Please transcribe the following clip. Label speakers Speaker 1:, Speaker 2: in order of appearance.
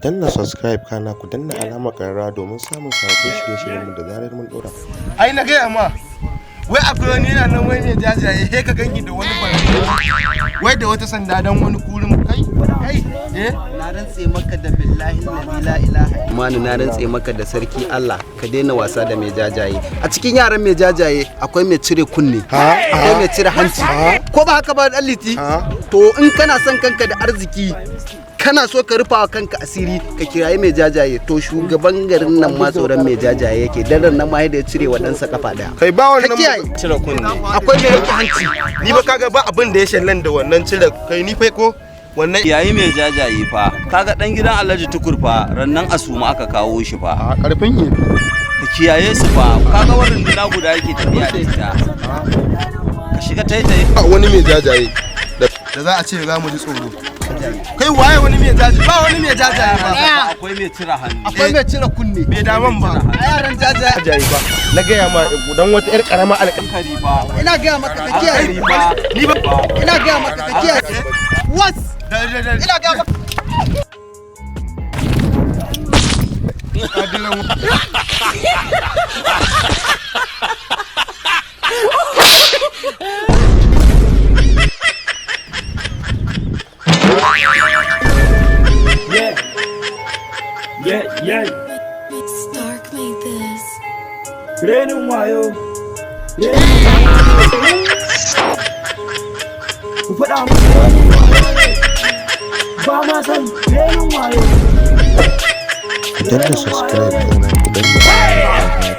Speaker 1: Danna subscribe, kana ku danna alamar ƙararrawa domin samun sababbin shirye-shiryenmu da zarar mun ɗora.
Speaker 2: Ai na gaya ma, wai akwai wani yana nan, wai mai jajaye, he ka ganki da wani barko, wai da wata sanda don wani kurin. Kai kai, eh.
Speaker 3: Na rantse maka da billahi la ilaha mani, na rantse maka da sarki Allah, ka daina wasa da mai jajaye. A cikin yaran mai jajaye akwai mai cire kunne, akwai mai cire hanci, ko ba haka ba, dan liti? To in kana son kanka da arziki, kana so ka rufa wa kanka asiri, ka kirayi mai jajaye. To shugaban garin nan ma tsoron mai jajaye yake, daren nan ma da ya cire wa ɗansa kafa daya.
Speaker 2: Kai, ba
Speaker 3: ka
Speaker 2: wannan
Speaker 3: kiyaye.
Speaker 2: Cire kunne.
Speaker 3: Akwai mai yanke hanci.
Speaker 2: Ni ba kaga ba abin da ya shallan da wannan cire kai, ni fai ko wannan.
Speaker 4: Yayi mai jajaye fa, kaga dan gidan Alhaji Tukur fa, rannan asuma aka kawo shi fa.
Speaker 2: A karfin yi.
Speaker 4: Ka kiyaye su fa, kaga wannan dina guda yake tafiya da ita, ka shiga taitaye.
Speaker 2: Ba wani mai jajaye da za a ce za mu ji tsoro. Kai, waye wani mai jajaye? Ba wani mai jajaye ba.
Speaker 4: Akwai mai cire hannu.
Speaker 3: Akwai mai cire kunne.
Speaker 2: Bai daman ba.
Speaker 3: A yaran jajaye.
Speaker 2: Jajaye ba, na gaya ma, dan wata yar karama alƙa.
Speaker 4: Hankali fa.
Speaker 3: Ina gaya maka, ka kiyaye.
Speaker 4: Hankali fa.
Speaker 2: Ni ba.
Speaker 3: Ina gaya maka, ka kiyaye. Was ina gaya maka.
Speaker 5: Yeah.
Speaker 6: Stark made this.
Speaker 5: Renin wayo. Ku faɗa musu renin wayo ne. Ba ma san renin wayo.
Speaker 1: Ku danna subscribe, kana ku danna alamar ƙararrawa.